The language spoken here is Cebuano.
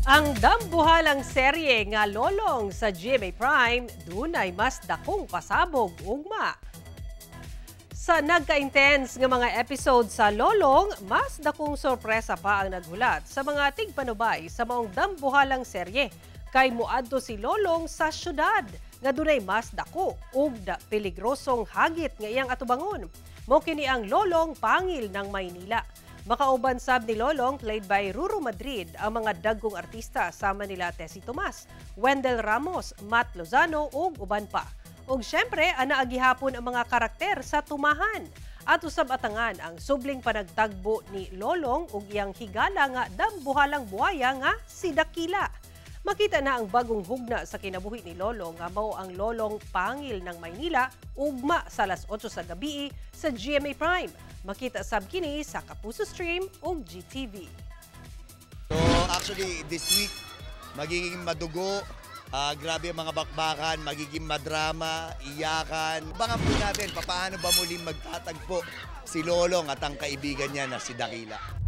Ang dambuhalang serye nga Lolong sa GMA Prime dunay mas dakong pasabog ugma. Sa nagka-intense nga mga episode sa Lolong, mas dakong sorpresa pa ang naghulat sa mga tigpanubay sa maong dambuhalang serye. Kay muadto si Lolong sa syudad nga dunay mas dako ug da peligrosong hagit nga iyang atubangon. Mao kini ang Lolong Pangil ng Maynila. Makauban sab ni Lolong, played by Ruru Madrid, ang mga dagkong artista sama nila Tessie Tomas, Wendell Ramos, Matt Lozano ug uban pa. Ug syempre, ana gihapon ang mga karakter sa tumahan. At usab atangan ang subling panagtagbo ni Lolong ug iyang higala nga dambuhalang buhaya nga si Dakila. Makita na ang bagong hugna sa kinabuhi ni Lolong nga mao ang Lolong Pangil ng Maynila ugma sa alas 8 sa gabi sa GMA Prime. Makita sab kini sa Kapuso Stream ug GTV. So actually, this week, magiging madugo, grabe ang mga bakbakan, magiging madrama, iyakan. Abangan po natin, paano ba muling magtatagpo si Lolong at ang kaibigan niya na si Dakila.